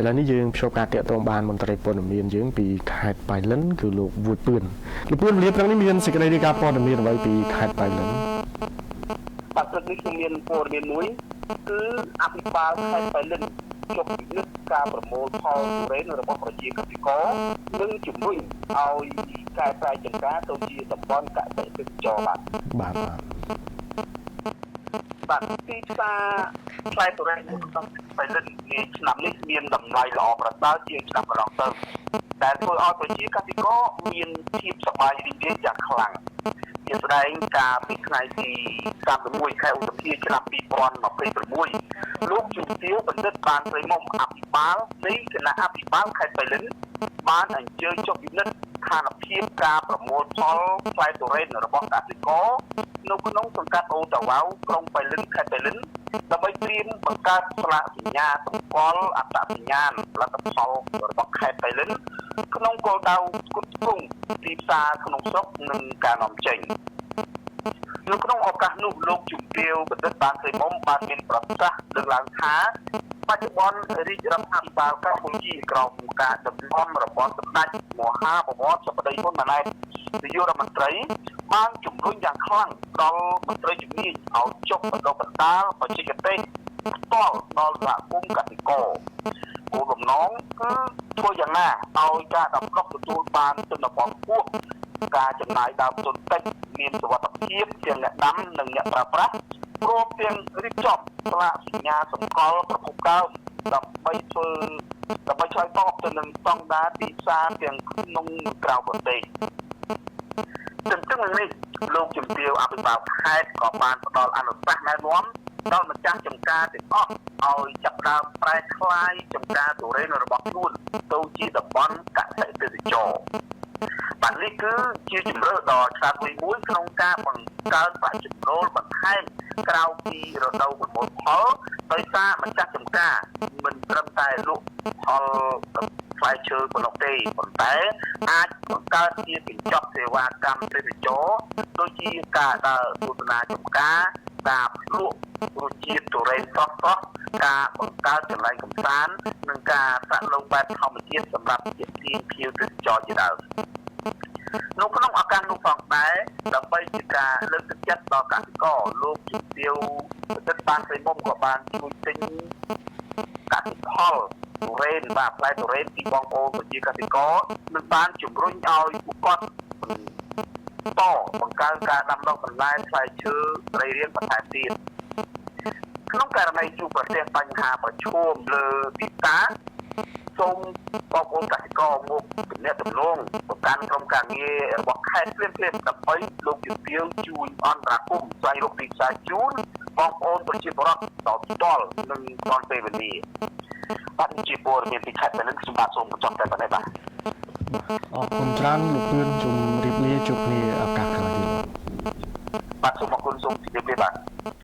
ឥឡូវនេះយើងភ្ជាប់ការតាក់ទងបានមន្ត្រីព័ត៌មានយើងពីខេត្តប៉ៃលិនគឺលោកវួយពឿនលោកពឿនវេលាព្រឹកនេះមានសេចក្តីរាយការណ៍ព័ត៌មានអ្វីពីខេត្តប៉ៃលិន បាទព្រឹកនេះខ្ញុំមានព័ត៌មានមួយគឺអភិបាលខេត្តប៉ៃលិនចុះពិនិត្យការប្រមូលផលទុរេនរបស់ប្រជាកសិករនិងជំរុញឲ្យកែប្រែចម្ការទៅជាតំបន់កសិទេសចរបាទ បាទបាទ បាទទីផ្សារផ្លែទុរេននៅក្នុងប៉ៃលិននាឆ្នាំនេះមានតម្លៃល្អប្រសើរជាងឆ្នាំកន្លងទៅដែលធ្វើឲ្យប្រជាកសិករមានភាពសប្បាយរីករាយយ៉ាងខ្លាំងជាស្ដែងកាលពីថ្ងៃទី31ខែឧសភាឆ្នាំ2026លោកជំទាវបណ្ឌិតបានស្រីមុំអភិបាលនៃគណៈអភិបាលខេត្តប៉ៃលិនបានអញ្ជើញចុះពិនិត្យស្ថានភាពការប្រមូលផលផ្លែទុរេនរបស់កសិករនៅក្នុងសង្កាត់អូតាវ៉ៅក្រុងប៉ៃលិនខេត្តប៉ៃលិនដើម្បីត្រៀមបង្កើតស្លាកសញ្ញាសម្គាល់អត្តសញ្ញាណផលិតផលរបស់ខេត្តប៉ៃលិនក្នុងគោលដៅផ្គត់ផ្គង់ទីផ្សារក្នុងស្រុកនិងការនាំចេញនៅក្នុងឱកាសនោះលោកជំទាវបណ្ឌិតបានស្រីមុំបានមានប្រសាសន៍លើកឡើងថាបច្ចុប្បន្នរាជរដ្ឋាភិបាលកម្ពុជាក្រោមការដឹកនាំរបស់សម្ដេចមហាបវរសម្ដេចហ៊ុនម៉ាណែតនាយករដ្ឋមន្ត្រីបានជំរុញយ៉ាងខ្លាំងដល់មន្ត្រីជំនាញឲ្យចុះបណ្ដុះបណ្ដាលបច្ចេកទេសផ្ទាល់ដល់សហគមន៍កសិករគោលបំណងគឺធ្វើយ៉ាងណាឲ្យការដាំដុះទទួលបានទិន្នផលខ្ពស់ការចំណាយដើមទុនតិចមានសុវត្ថិភាពទាំងអ្នកដាំនិងអ្នកប្រើប្រាស់ព្រមទាំងរៀបចំស្លាកសញ្ញាសម្គាល់ប្រភពដើមដើម្បីធ្វើដើម្បីឆ្លើយតបទៅនឹងស្តង់ដារទីផ្សារទាំងក្នុងនិងក្រៅប្រទេសទន្ទឹមនឹងនេះលោកជំទាវអភិបាលខេត្តក៏បានផ្ដល់អនុសាសន៍ណែនាំដល់ម្ចាស់ចម្ការទាំងអស់ឲ្យចាប់ផ្ដើមប្រែក្លាយចម្ការទុរេនរបស់ខ្លួនទៅជាតំបន់កសិទេសចរបាទនេះគឺជាជំរើសដ៏ឆ្លាតវៃមួយក្នុងការបង្កើនប្រាក់ចំណូលបន្ថែមក្រៅពីរដូវប្រមូលផលដោយសារម្ចាស់ចម្ការមិនត្រឹមតែលក់ផលផ្លែឈើប៉ុណ្ណោះទេប៉ុន្តែអាចបង្កើតជាកញ្ចប់សេវាកម្មទេសចរដូចជាការដើរទស្សនាចម្ការការភ្លក់រសជាតិទុរេនស្រស់ៗការបង្កើតកន្លែងកម្សាន្តនិងការសាក់លងបែបធម្មជាតិសម្រាប់ទាក់ទាញភ្ញៀវទេសចរជាដើមនៅក្នុងឱកាសនោះផងដែរដើម្បីជាការលើកទឹកចិត្តដល់កសិករលោកជំទាវបណ្ឌិតបានស្រីមុំក៏បានជួយទិញកសិផលទុរេនបាទផ្លែទុរេនពីបងប្អូនប្រជាកសិករនិងបានជំរុញឲ្យពួកគាត់បន្តបង្កើនការដាំដុះបន្លែផ្លែឈើត្រីរាងបន្ថែមទៀតក្នុងករណីជួបប្រទះបញ្ហាប្រឈមលើទីផ្សារសូមបងប្អូនកសិករមកទំនាក់ទំនងប្រកាន់ក្រុមការងាររបស់ខេត្តភ្លាមៗដើម្បីលោកជំទាវជួយអន្តរាគមន៍ស្វែងរកទីផ្សារជូនបងប្អូនប្រជាពលរដ្ឋដល់ផ្ទាល់និងទាន់ពេលវេលាបាទនេះជាព័ត៌មានពីខេត្តប៉ៃលិនខ្ញុំបាទសូមបញ្ចប់តែប៉ុណ្ណេះបាទ អរគុណច្រើនលោកពឿនជំរាបលាជួបគ្នាឱកាសក្រោយទៀត បាទសូមអរគុណសូមជម្រាបលាបាទ។